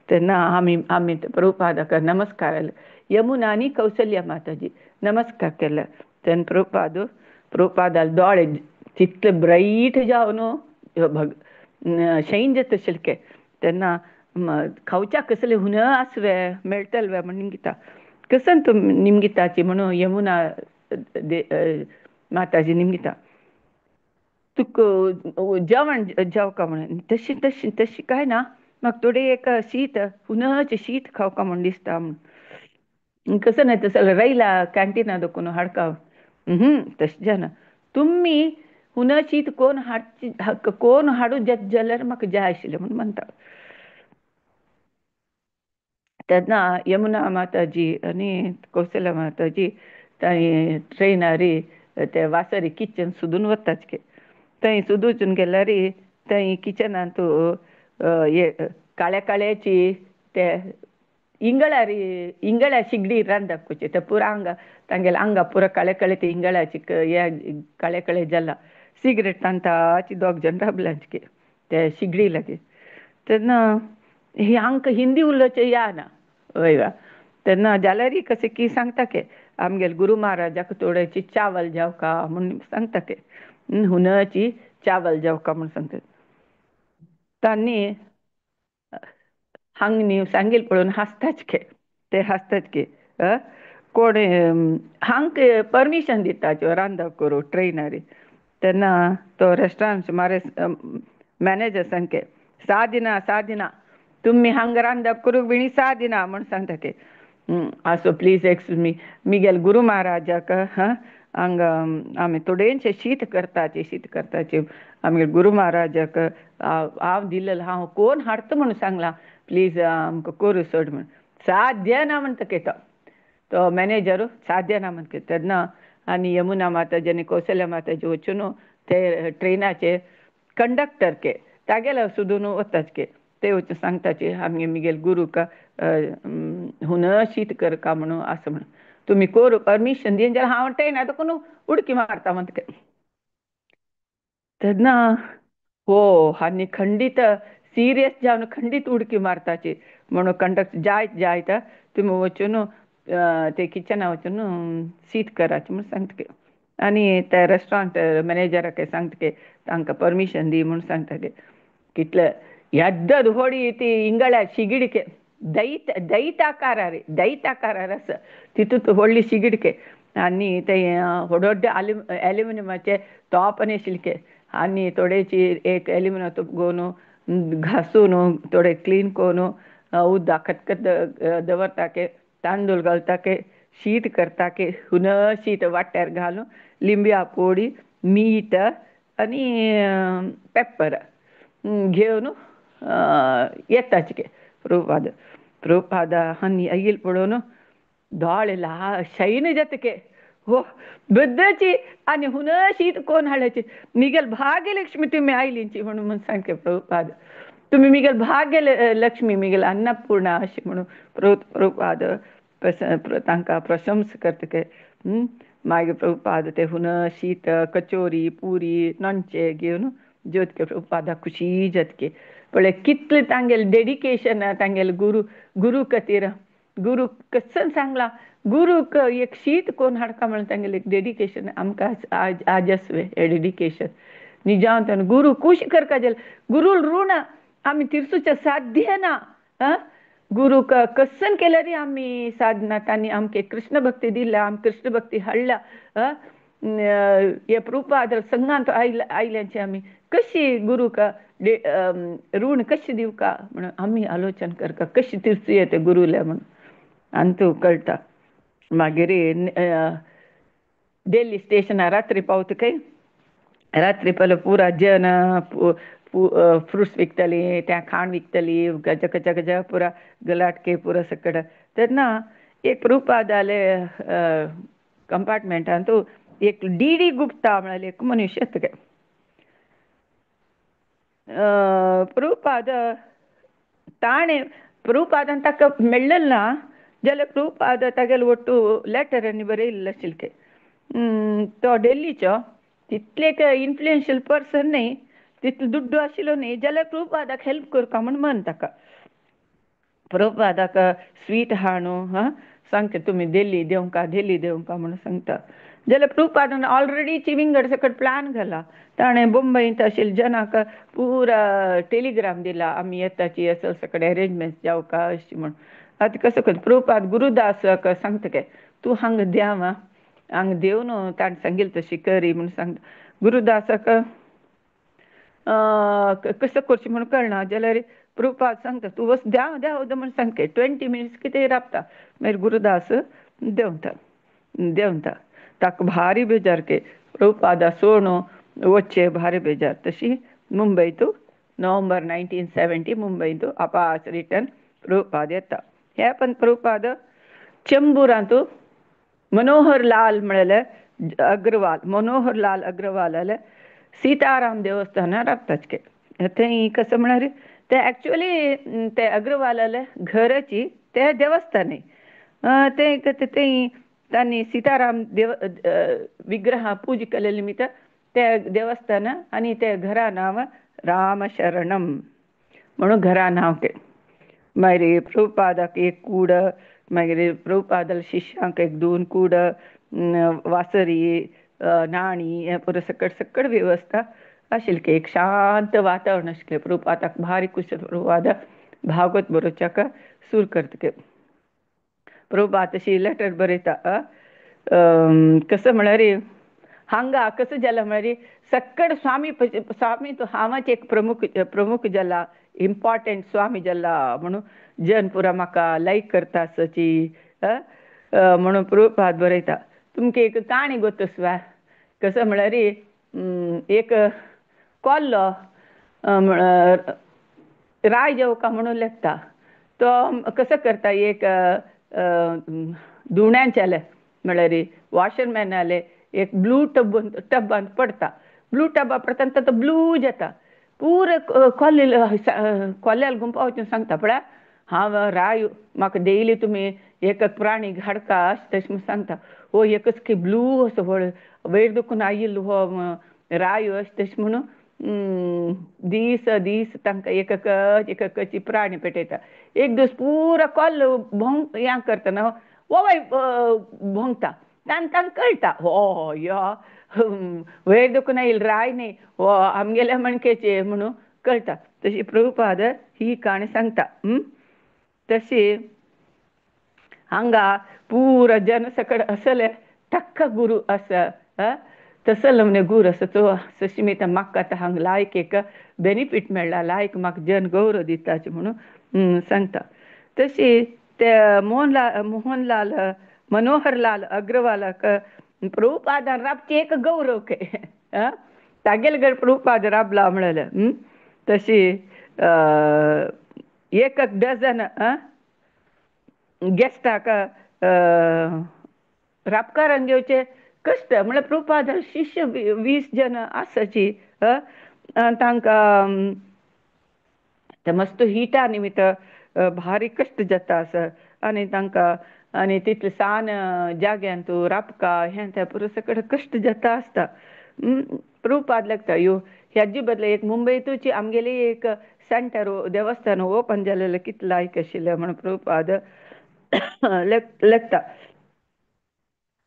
तेन्ना आमी आमी प्रभुपादाक नमस्कार यमुना आनी कौशल्या माताजी नमस्कार केले. तेन्ना प्रभुपाद प्रभुपादाले दोळे तितले ब्रायट जावन भग शैन जाता आशिल्ले. तेन्ना खावच्या कसले हुन आसवे मेळटले वे म्हण निमगिता कसन तूं निमगिताची म्हणून यमुना माताजी निमगिता तुका जेवण जेवका म्हणून तशी तशी तशी काय ना म्हाका थोडें एक शीत हुनचें शीत खावका म्हूण दिसता म्हूण. कसं नाही तसं रैला कॅन्टीना देखून हाडका तशें जायना तुमी हुन शीत कोण हाडची कोण हाडूं जाल्यार म्हाका जाय आशिल्लें म्हूण म्हणटा. तेन्ना यमुना माताजी आनी कौशल्या माताजी थंय ट्रेनारी ते वासरी किचन सोदून वताच के थंय सोदून गेल्यार थंय किचनांत काळ्या काळ्याची ते इंगळारी इंगळ्या शिगडी रांदप करचे ते पुरा आंगा तांगेले आंगा पुरा काळे काळे ते इंगळ्याची हे काळे काळे जाला सिगरेट तांताची दोग जण राबल्यांचे ते शिगडी लागी. तेन्ना ही आमकां हिंदी उलोवचें या ना वय वा तेन्ना जाल्यार कशें की सांगता के आमगेले गुरू महाराजाक थोडेची चावल जेवका म्हूण सांगता के हुनाची चावल जेवका म्हूण सांगता. तांणी हांग न्ही सांगील पळोवन हांसताच खे ते हांसतात की कोण हांक परमिशन दिता रांदप करूं ट्रेनारी. तेन्ना तो रेस्टॉरंट मारे मॅनेजर सांगके सा दिना सा दिना तुमी हांगा रांदप करूंक बिणी सा दिना म्हूण सांगता की. आसो प्लीज एक्सक्यूज मी मिगेल गुरू महाराजाक हांगा आमी थोडेंशें शीत करताची शीत करताची आमगे गुरू महाराजाक हांव दिलेलें हांव कोण हाडटा म्हणून सांगलां प्लीज आमकां करूं सोड म्हण साध्य ना म्हणटा के तो तो मॅनेजर साध्य ना म्हणटा तेन्ना आनी यमुना माताजी आनी कौशल्या माताजी वचून ते ट्रेनाचे कंडक्टर के तागेले सुदून वताच के ते वचून सांगताचे आमगे मिगेल गुरूक हुन शीत करका म्हणून आसा म्हणून तुमी कोरू परमिशन दिवन जाल्यार हांव ट्रेनार देखून उडकी मारता म्हणटा तेन्ना हो आनी खंडीत सिरियस जावन खंडीत उडकी मारताची म्हणून कंडक्टर जायत जायत तुमी वचून ते किचना वचून शीत कराचे म्हणून सांगता आनी त्या रेस्टॉरंट मॅनेजराक सांगता की तांकां परमिशन दी म्हणून सांगता की कितले येद्दद व्हडी ती इंगळ्या शिगिडके दैत दैताकार दैताकार आसा तितूंत व्हडली शिगिडके आनी ते व्हड व्हडले एल्युमिनियमाचे तोप आशिल्ले आनी थोडेची एक एल्युमिनियम तोप घेवन घासून थोडे क्लीन करून उदक खतखत दवरता के तांदूळ घालता के शीत करता के हुन शीत वाट्यार घालून लिंब्या पोडी मीठ आनी पेप्पर घेवन येताच के प्रभुपाद प्रभुपाद आनी आयल पळोवन दोळे ला शैन जाता के हो बद्दची आनी हुन शीत कोण हाडल्याची मिगेल भाग्यलक्ष्मी तुमी आयलींची म्हणून म्हूण सांगते प्रभुपाद तुमी मिगेल भाग्य लक्ष्मी मिगेल अन्नपूर्णा अशें म्हणून प्रभुपाद तांकां प्रशंसा करता के मागीर प्रभुपाद ते हुन शीत कचोरी पुरी लोणचें घेवन जेवतके प्रभुपादाक खुशी जातके पळय कितलें तांगेलें डेडिकेशन तांगेलें गुरू गुरू खातीर गुरू कसन सांगलां गुरूक एक शीत कोण हाडका म्हणून तांगेलें डेडिकेशन आमकां आज आजस्वे हें डेडिकेशन निजांत गुरू खूश करका जाल्यार गुरूल ऋण आमी तिरसूचें साध्य ना आं गुरूक कसन केल्यार आमी साधना तांणी आमकां कृष्ण भक्ती दिल्या आमी कृष्ण भक्ती हाडल्या हे प्रभुपाद संघांत आयल्यांचे आमी कशी गुरूक ऋण कशी दिवका म्हणून आमी आलोचन करका कशी तिरसू येता गुरूले म्हणून आनी तूं कळटा. मागीर दिल्ली स्टेशनार रात्री पावता काय रात्री पयलो पुरा जन फ्रुट्स विकतली त्या खाण विकतली गजा गजा गजा पुरा गलाटके पुरा सकड तेन्ना एक प्रभुपादाले कंपार्टमेंटांत एक डी डी गुप्ता म्हळ्यार एक मनुष्य येता. प्रभुपाद ताणें प्रभुपादान ताका मेळ्ळें ना जाल्यार प्रभुपाद तागेले ಒಟ್ಟು लेटर बरयल्लें आशिल्लें. तो डेल्लीचो तितले इन्फ्लुएन्शियल पर्सन न्हय तितलो दुड्डू आशिल्लो न्हय जाल्यार प्रभुपादाक हेल्प करपा म्हूण मन ताका. प्रभुपादाक स्वीट हाणू हां सांगता तुमी दिल्ली देंवका दिल्ली देंवका म्हणून सांगता. जाल्यार प्रभुपादान ऑलरेडी चिविंगड सकट प्लॅन घाला. ताणें मुंबयंत आशिल्ल्या जनाक पुरा टेलिग्राम दिला आमी येताची असल सकट अरेंजमेंट्स जावका अशें म्हूण. आतां कसो करता प्रभुपाद गुरुदासाक सांगता काय तूं हांगा देंव आं हांगा देंवन ताणें सांगिल्लें तशी करी म्हूण सांगता. गुरुदासाक कसो करचें म्हूण कळना जाल्यार प्रभुपाद सांगता तूं वच देंव देंव म्हूण सांगता 20 मिनट्स कितें राबता. मागीर गुरुदास देंवता देंवता ताका भारी बेजार के प्रभुपादा सोडून वचचें भारी बेजार. तशी मुंबयतू नोव्हेंबर 1970 मुंबयतू आपास रिटर्न प्रभुपाद येता. हे पण प्रभुपाद चेंबूरांतू मनोहर लाल म्हळ्यार अग्रवाल मनोहर लाल अग्रवालाले सीताराम देवस्थानार राबताच के. थंय कसं म्हळ्यार ते एक्चुअली ते अग्रवालाले घराची ते देवस्थान ते थंय तांणी सीताराम देव विग्रह पूजा केल्ले निमित्त ते देवस्थान आनी ते घरा नांव रामशरणम म्हणून घरा नांव ते. मागीर प्रभुपादाक एक कूड मागीर प्रभुपादाल्या शिष्यांक एक दोन कूड वासरी नाणी हें पुरो सकट सकट वेवस्था आशिल्ली. एक शांत वातावरण आशिल्लें. प्रभुपादाक भारी खुश प्रभुपाद भागवत बरोवच्याक सुरू करता. प्रभुपाद तशी लेटर बरयता कसं म्हळ्यार हांगा कसं जालां म्हळ्यार सकट स्वामी स्वामी तो हांवाच एक प्रमुख प्रमुख जाला इम्पॉर्टंट स्वामी जाला म्हणून जन पुरा म्हाका लायक करता आसची म्हणून प्रभुपाद बरयता. तुमकां एक काणी गोतसवा कसो म्हळ्यार एक कोल्लो राय जेवका म्हणून लेखता. तो कसो करता एक धुवण्यांच्याले म्हळ्यार वॉशरमॅनाले एक ब्लू टब टबांत पडटा. ब्लू टबा पडटा आनी तो ब्लू जाता. पुरो कोल्ले कोल्याल गुंपा वचून सांगता पळय हांव राय म्हाका डेली तुमी एक प्राणी हाडका अशें तशें म्हूण सांगता. हो एकच की ब्लू असो वयर दुखून आयिल्लो हो राय अशें तशें म्हणून दीस दीस तांकां एक एकची प्राणी पेटयता. एक दीस पुरो कोल्लो भोंग हें करतना होवय भोंगता तांकां तांकां कळटा हो यो वयर दुखून आयिल्लो राय न्ही हो आमगेल्या मणकेचे म्हणून कळटा. तशी प्रभुपाद ही काणी सांगता. तशी हांगा पुरो जन सकड असले टक्क गुरू आसा तसलो म्हणजे गुरू आसा तो सशिमिता म्हाका आतां हांगा लायक एक बेनिफीट मेळ्ळा लायक म्हाका जन गौरव दिताचे म्हणून सांगता. तशी ते मोहनलाल मनोहरलाल अग्रवालाक प्रभुपादान राबचे एक गौरव के तागेले घर प्रभुपाद राबला म्हणलें. तशी एक डझन गेस्टाक राबकारान घेवचे कश्ट म्हळ्यार प्रभुपाद शिश्य 20 जन आसाची तांकां ते मस्त हिटा निमित्त भारी कश्ट जाता आसा आनी तांकां आनी तितले सान जाग्यांत राबका हें तें पुरो सगळें कश्ट जाता आसता. प्रभुपाद लागता यो ह्याचे बदले एक मुंबयतूच आमगेली एक सेंटर देवस्थान ओपन जालेलें कितलें लायक आशिल्लें म्हण प्रभुपाद लेखता.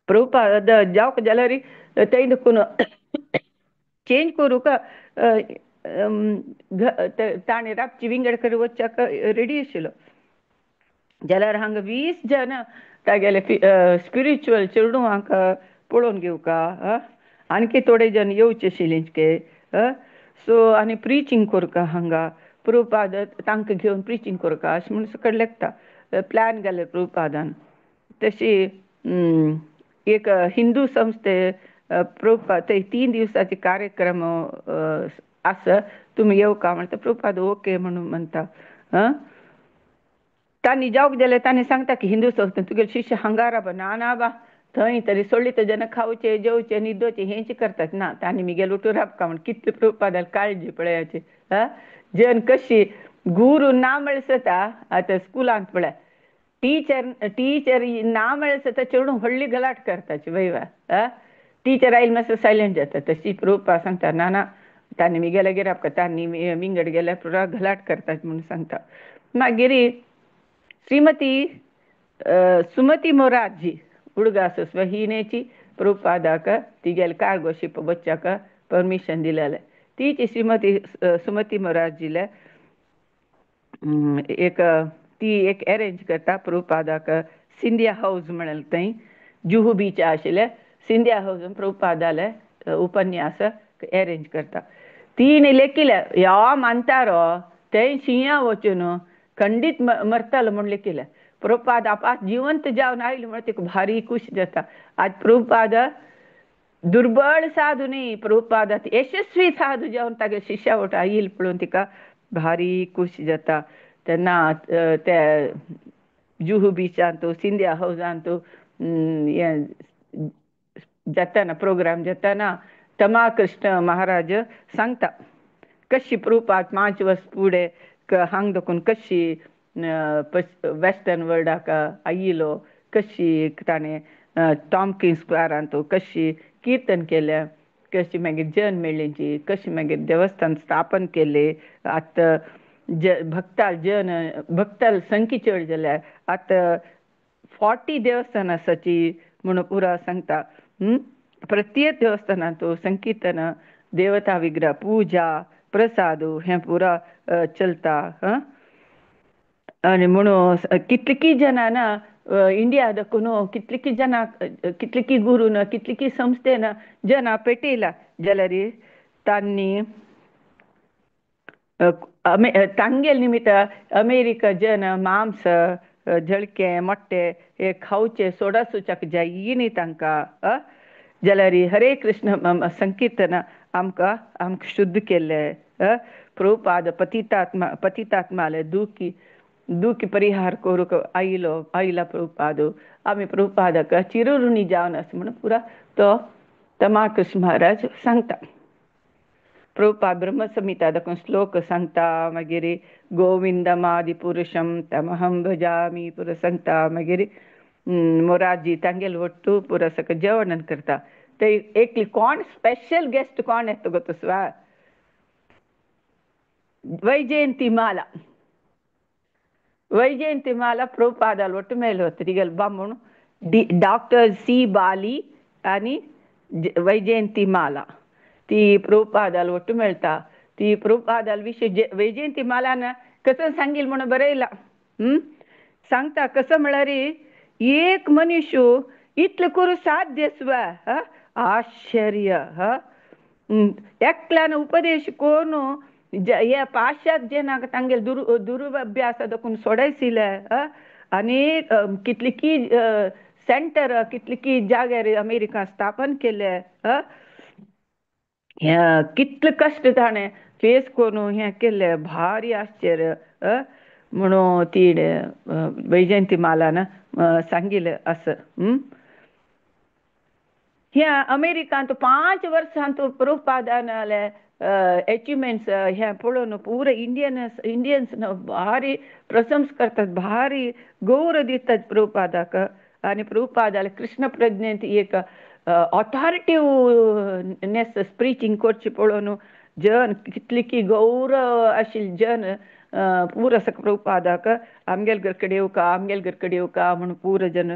प्रभुपाद जावक जाल्यार थंय देखून चेंज करूंक ताणें राबची विंगड कडेन वचपाक रेडी आशिल्लो. जाल्यार हांगा 20 जन तागेले स्पिरिच्युअल चेडवांक पळोवन घेवका आणखी थोडे जण येवचे आशिल्ले सो आनी प्रिचींग करका हांगा प्रभुपाद तांकां घेवन प्रिचींग करका अशें म्हूण सकयल लेखता. प्लॅन घाले प्रभुपादान. तशी एक हिंदू संस्थे प्रभुपाद ते 3 दिवसाचे कार्यक्रम आसा तुमी येवका म्हणटा प्रभुपाद ओके म्हणून म्हणटा. तांणी जावक जाल्यार तांणी सांगता की हिंदू संस्थे तुगेले शिश्य हांगा राबा ना ना बा थंय तरी सोडली तर जेन्ना खावचे जेवचे न्हिदोचे हेंच करतात ना तांणी मिगेल उठून राबका म्हण कितले प्रभुपादाक काळजी पळयाची. जन कशी गुरू ना मेळसता आतां स्कुलांत पळय टीचर टीचर ना मेळसता चेडूं व्हडली गलाट करताची वयवा टीचर आयल मातसो सायलंट जाता. तशी प्रभुपाद सांगता ना ना तांणी मिगेले राबका तांणी विंगड गेल्यार पुरा गलाट करतात म्हणून सांगता. मागीर श्रीमती सुमती मोरारजी हुडगा आसा हिणेची प्रभुपादाक तिगेले कार्गो शिप वच्चाक परमिशन दिलेलें. तीची श्रीमती सुमती मोरारजीले एक ती एक अरेंज करता प्रभुपादाक सिंधिया हावज म्हणलें थंय जुहू बीच आशिल्लें सिंधिया हावज प्रभुपादाले उपन्यास अरेंज करता. तिणें लेखिलें ह्या मानतारो थंय शिंया वचून खंडीत मरतालो म्हूण लेखिलें. प्रभुपाद आपास जिवंत जावन आयलो म्हण तिका भारी खूश जाता. आज प्रभुपाद दुर्बळ साधू न्ही प्रभुपाद यशस्वी साधू जावन तागे शिश्या वटा आयल पळोवन तिका भारी खूश जाता. तेन्ना ते जुहू बिचांत सिंधिया हावजांत हें जाताना प्रोग्राम जाताना तमा कृष्ण महाराज सांगता कशी प्रभुपाद 5 वर्स फुडें हांग दखून कशी वेस्टर्न वर्ल्डाक आयिल्लो कशी ताणें टॉमकिंग स्क्वेरांत कशी किर्तन केलें कशी मागीर जन मेळ्ळी कशी मागीर देवस्थान स्थापन केलें. आतां भक्ताल जन भक्ताल संख्या चड जाल्या आतां 40 देवस्थान आसाची म्हणून पुरा सांगता. प्रत्येक देवस्थानांत संकीर्तन देवता विग्रह पूजा प्रसाद हें पुरा चलता. आनी म्हणून कितलीं जाणां ना इंडिया दाखोवन कितलीं जाणां कितलीं गुरून कितलीं संस्थेन जनां पेटयला जाल्यार तांणी तांगेल निमित्त अमेरिका जन मांस झळके मोट्टे हे खावचे सोडा सुचाक जायी न्ही तांकां. जाल्यार हरे कृष्ण संकीर्तन आमकां आमकां शुद्ध केल्लें. प्रभुपाद पतितात्मा पतितात्माले दुखी दुखी परिहार करूंक आयलो आयला प्रभुपाद. आमी प्रभुपादाक चिरऋणी जावन आसा म्हणून पुरा तो तमाकृष्ण महाराज सांगता. प्रभुपाद ब्रह्मसंहिता दाखोवन श्लोक सांगता, मागीर गोविंदमादि पुरुषम तमहं भजामि पुरा सांगता. मागीर मोरारजी तांगेल ಒಟ್ಟು ಪೂರ ಸಕ ಜವಣನ್ करता. ते एकली कोण स्पेशल गेस्ट कोण येता गो तसवा वैजयंती माला. वैजयंती माला प्रभुपादाल ಒಟ್ಟು ಮೇಲೆ होत तिगेल बामूण डी डॉक्टर सी बाली आनी वैजयंती माला ती प्रभुपादाल ಒಟ್ಟು मेळटा. ती प्रभुपादाल विशय वैजयंती मालान कसं सांगील म्हणून बरयला. सांगता कसं म्हळ्यार एक मनुष्य इतलें करूं साध्य स्वा आश्चर्य. एकल्यान उपदेश करून हे पाश्चात जनाक तांगेले दुर्अभ्यास दाखोवन सोडयशिले. अनेक कितलीकी सेंटर कितलीकी जाग्यार अमेरिका स्थापन केले. कितले कश्ट ताणें फेस करून हें केलें भारी आश्चर्य म्हणून ती वैजयंती मालान सांगिल्लें असं. ह्या अमेरिकांत 5 वर्सांत प्रभुपादानाले अचिवमेंट्स हें पळोवन पुरो इंडियन्स भारी प्रशंस करतात, भारी गौरव दितात प्रभुपादाक. आनी प्रभुपादाले कृष्ण प्रज्ञेंत एक ऑथॉरिटिवनेस प्रिचींग करची पळोवन जन कितली गौरव आशिल्ले जन पूर आसा प्रभुपादाक आमगेल घर कडेन येवका आमगेल घर कडेन येवका म्हूण पूर जन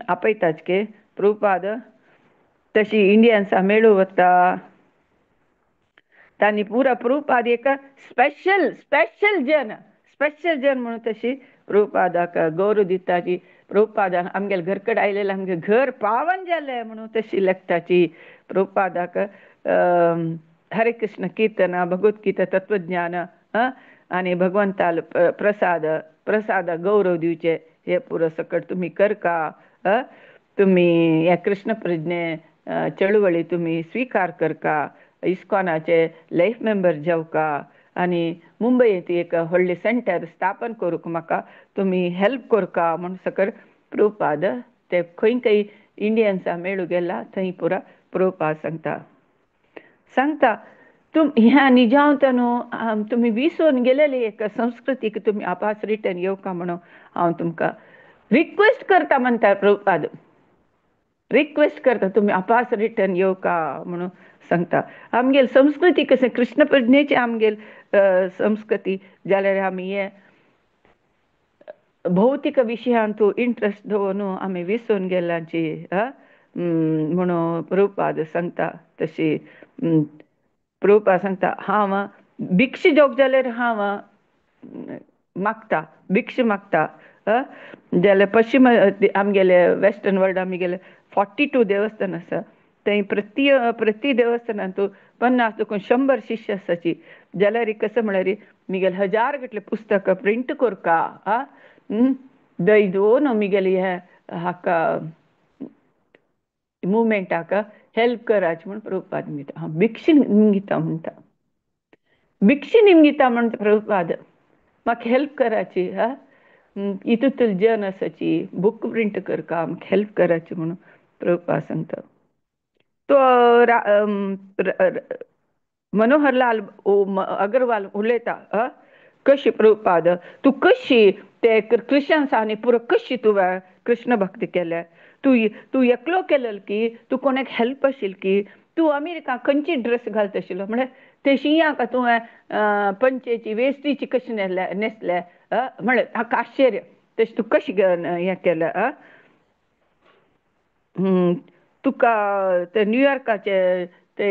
आपयतात के प्रभुपाद. तशी इंडियन्सां मेळूं वता तांणी पुरा प्रभुपाद एक स्पेशल स्पेशल जन स्पेशल जन म्हणून तशी प्रभुपादाक गौरव दिताची. प्रभुपादान आमगेले घर कडेन आयलेलें आमगेलें घर पावन जालें म्हणून तशी लेखताची. प्रभुपादाक हरे कृष्ण कीर्तन भगवद्गीता तत्वज्ञान आनी भगवंताल प्रसाद प्रसाद गौरव दिवचे हे पुरो सकट तुमी करका. तुमी ह्या कृष्ण प्रज्ञे चळवळी तुमी स्विकार करका. इस्कॉनाचे लायफ मेंबर जावका आनी मुंबयंत एक व्हडलें सेंटर स्थापन करूंक म्हाका तुमी हेल्प करका म्हूण सकट प्रभुपाद ते खंय खंय इंडियन्सां मेळूं गेला थंय पुरा प्रभुपाद सांगता सांगता तुम ह्या निजांत न्हू तुमी विसरून गेलेली एक संस्कृतीक तुमी आपास रिटर्न येवका म्हणून हांव तुमकां रिक्वेस्ट करता म्हणटा प्रभुपाद. रिक्वेस्ट करता तुमी आपास रिटर्न येवका म्हणून सांगता. आमगेल संस्कृती कशें कृष्ण प्रज्ञेची आमगेल संस्कृती जाल्यार आमी हे भौतीक विशयांत इंट्रस्ट दवरून आमी विसरून गेल्यांची म्हणून प्रभुपाद सांगता. तशी प्रभुपाद सांगता हांव भिक्ष जोग जाल्यार हांव मागता भिक्ष मागता. जाल्यार पश्चिम आमगेले वेस्टर्न वर्ल्ड आमगेले 42 देवस्थान आसा थंय प्रति प्रति देवस्थानांत 50 देखून 100 शिष्य आसाची. जाल्यार कसं म्हळ्यार मिगेले 1000 गटले पुस्तकां प्रिंट करका दय दोन मिगेले हे हाका मुवमेंटाक हेल्प कराची म्हूण प्रभुपाद निमगिता. हांव भिक्षी निमगिता म्हणटा भिक्षी निमगिता म्हणटा प्रभुपाद म्हाका हेल्प कराची. हा इतूंतले जन आसाची बूक प्रिंट करका म्हाका हेल्प कराची म्हणून प्रभुपाद सांगता. तो मनोहरलाल अग्रवाल उलयता कशी प्रभुपाद तूं कशी ते क्रिश्चन्सांनी पुरो कशी तुवें कृष्ण भक्ती केल्या, तूं तूं एकलो केलेल की तूं कोणाक हेल्प आशिल्ल की, तूं अमेरिका खंयची ड्रेस घालता आशिल्लो म्हळ्यार ते शिंयाक तुवें पंचेची वेस्टीची कशी न्हेसले म्हळ्यार हाका आश्चर्य तशें तूं कशी हें केलें. तुका ते न्यूयॉर्काचे ते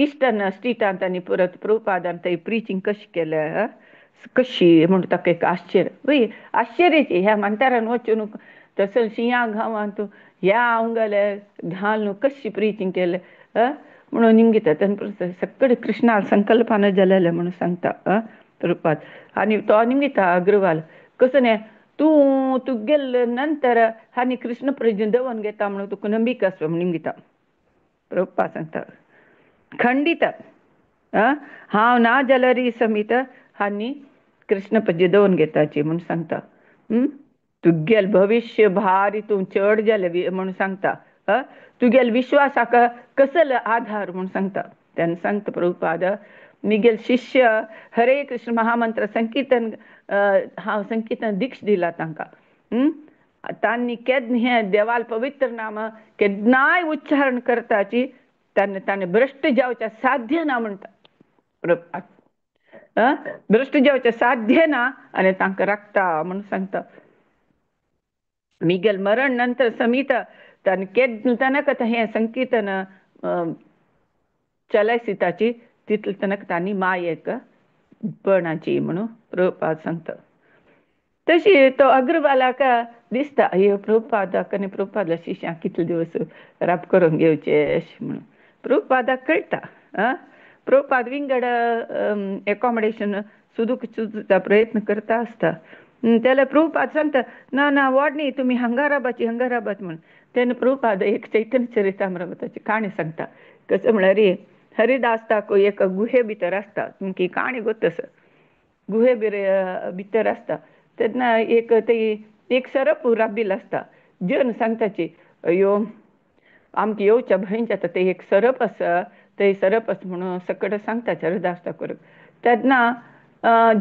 इस्टर्न स्ट्रीटांत आनी परत प्रभुपादान थंय प्रिचींग कशें केलें कशी म्हूण ताका एक आश्चर्य वय आश्चर्याची. ह्या म्हाताऱ्यान वचून तसो शिंया गांवांत ह्या आंगले घालून कशी प्रिचींग केलें म्हणून निमगिता. तेन्ना सगळे कृष्णा संकल्पान जालेलें म्हणून सांगता प्रभुपाद. आनी तो निमगिता अग्रवाल कसं न्ही तूं तूं गेल्ले नंतर आनी कृष्ण प्रज्ञ दवन घेता म्हणून तुका नंबिका आसा म्हणून निमगिता. प्रभुपाद सांगता खंडीत हांव ना जाल्यार समीत आनी कृष्ण प्रज्ञ दवन घेताची म्हणून सांगता. तुगेल भविश्य भारी तूं चड जालें म्हणून सांगता. तुगेल विश्वासाक कसल आधार म्हणून सांगता. तेन्ना सांगता प्रभुपाद मिगेल शिष्य हरे कृष्ण महामंत्र संकीर्तन हांव संकीर्तन दीक्ष दिला तांकां. तांणी केन्ना हें देवाल पवित्र नाम केन्नाय उच्चारण करताची तांणी ताणें भ्रश्ट जावचें साध्य ना म्हणटा प्रभुपाद. भ्रश्ट जावचें साध्य ना आनी तांकां राखता म्हणून सांगता. मिगेल मरण नंतर समीत ताणें केन्ना तनक हें संकीर्तन चलयसिताची तितले तनक तांणी मायेक पणाची म्हणून प्रभुपाद सांगता. तशी तो अग्रवालाक दिसता हे प्रभुपादाक आनी प्रभुपादाल्या शिष्यांक कितले दिवस राब करून घेवचे अशें म्हणून प्रभुपादाक कळटा. प्रभुपाद विंगड एकोमोडेशन सुदूक सुदूचा प्रयत्न करता आसता. त्याला प्रभुपाद सांगता ना ना वॉड न्ही तुमी हांगा राबाची हांगा राबात म्हणून. तेन्ना प्रभुपाद एक चैतन्य चरितामृताची काणी सांगता. कसं म्हळ्यार हरिदास ठाकूर एक गुहे भितर आसता, तुमकां काणी गोत आसा. गुहे भितर आसता तेन्ना एक ते एक सरप राबिल्लो आसता. जन सांगताची अयो आमकां येवच्या भंय जाता ते एक सरप आसा ते सरप आसा म्हणून सकट सांगता हरिदास ठाकूर. तेन्ना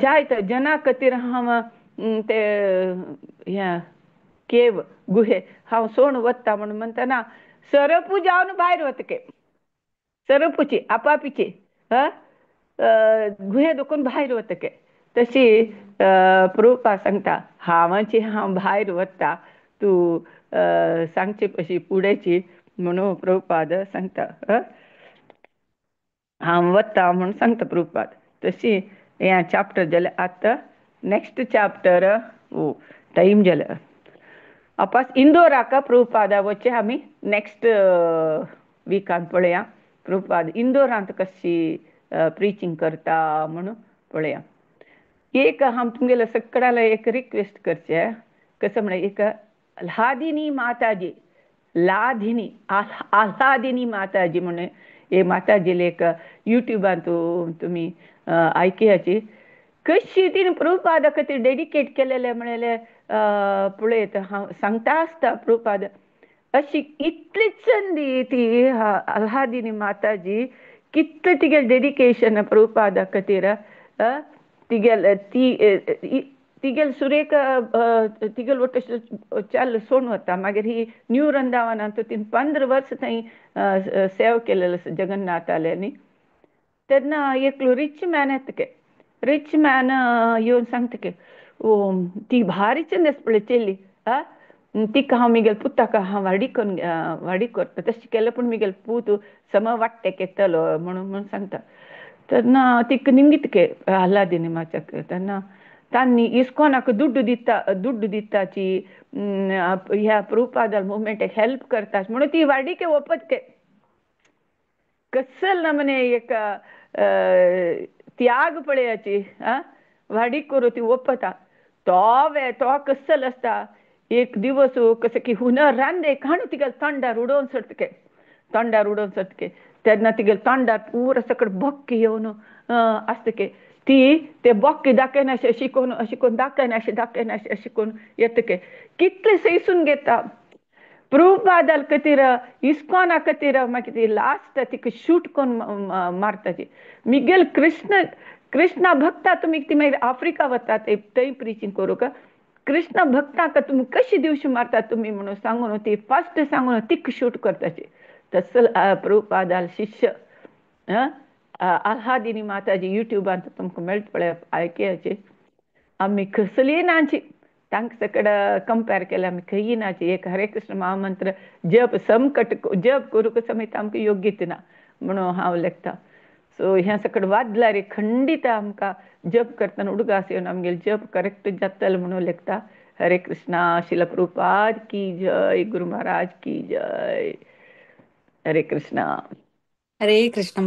जायत जना खातीर हांव ते हें केव गुहे हांव सोण वता म्हणून म्हणटना सरपू जावन भायर वतके सरपुची आपापीची गुहे दोकून भायर वतके. तशी प्रभुपाद सांगता हांवाची हांव भायर वता तूं सांगची अशी पुडेची म्हणून प्रभुपाद सांगता. हांव वता म्हणून सांगता प्रभुपाद. तशी हें चॅप्टर जालें. आतां नेक्स्ट चॅप्टर ओ टायम जालें. अपास इंदोराक प्रभुपादा वचचें आमी नेक्स्ट विकान पळया. प्रभुपाद इंदोरांत कशी प्रिचींग करता म्हणून पळया. एक हांव तुमगेल्या सगळ्याला एक रिक्वेस्ट करचें कसं म्हळ्यार एक लादिनी माताजी लादिनी आल्हादिनी माताजी म्हणून एक माताजी एक युट्यूबान तुमी आयकयाची कशी तिणें प्रभुपादा खातीर डेडिकेट केलेलें म्हणलें पळयत हांव सांगता आसता प्रभुपाद अशी इतली चंदी ती आल्हादिनी माताजी कितलें तिगेलें डेडिकेशन प्रभुपादा खातीर. तिगेल ती तिगेल सुरेख तिगेल वट चल सोडून वता. मागीर ही न्यू वृंदावनांत तिणें 15 वर्सां थंय सेवा केलेलो आसा जगन्नाथाले न्ही. तेन्ना एकलो रिच मॅन येता के रिच मॅन येवन सांगता की ओ ती भारी चंद आसा पळय चेली तिका हांव मिगेल पुताक हांव वाडी करून वाडी करता तशें केलें पूण मिगेल पूत सम वाडटेक येतलो म्हणून म्हणून सांगता. तेन्ना तिका निमगीत के आल्हादिनी माच्याक. तेन्ना तांणी इस्कॉनाक दुड्डू दिता दुड्डू दिताची ह्या प्रभुपादाल मुवमेंटाक हेल्प करता म्हणून ती वाडीके वपत के कसल ना म्हणे एक त्याग पळयाची वाडी करू ती वपता. तो वे तो कसल आसता एक दिवस कसं की हुनर रांदे काणू तिगेल तोंडार उडोवन सोडटके तोंडार उडोवन सोडटके. तेन्ना तिगेल तोंडार पुरो सकट बोक्के येवन आसतके ती ते बोक्के दाखयनाशे अशी करून अशी करून दाखयनाशे दाखयनाशे अशी करून येतके कितले सैसून घेता. प्रभुपादाल खातीर इस्कॉना खातीर मागीर ती लास्ट तिका शूट करून मारताची. मिगेल कृष्ण कृष्णा भक्ता तुमी ती मागीर आफ्रिका वता ते थंय प्रिचींग करूंक कृष्ण भक्तांक तुमी कशी दिवशी मारता तुमी म्हणून सांगून ती फर्स्ट सांगून तिका शूट करताची. तसल प्रभुपादाल शिष्य आल्हादिनी माताजी युट्यूबान तुमकां मेळटा पळय आयकयाची. आमी कसलीय नाची तांकां सकड कंपेर केल्यार आमी खंयी नाची. एक हरे कृष्ण महामंत्र जप समकट जप करूंक समेत आमकां योग्यता ना म्हणून हांव लेखता. सो हें सकड वादल्यार खंडीत आमकां जप करतना उडगास येवन आमगेले जप करेक्ट जातलें म्हणून लेखता. हरे कृष्णा. शिल प्रभुपाद की जय. गुरु महाराज की जय. हरे कृष्णा. हरे कृष्ण.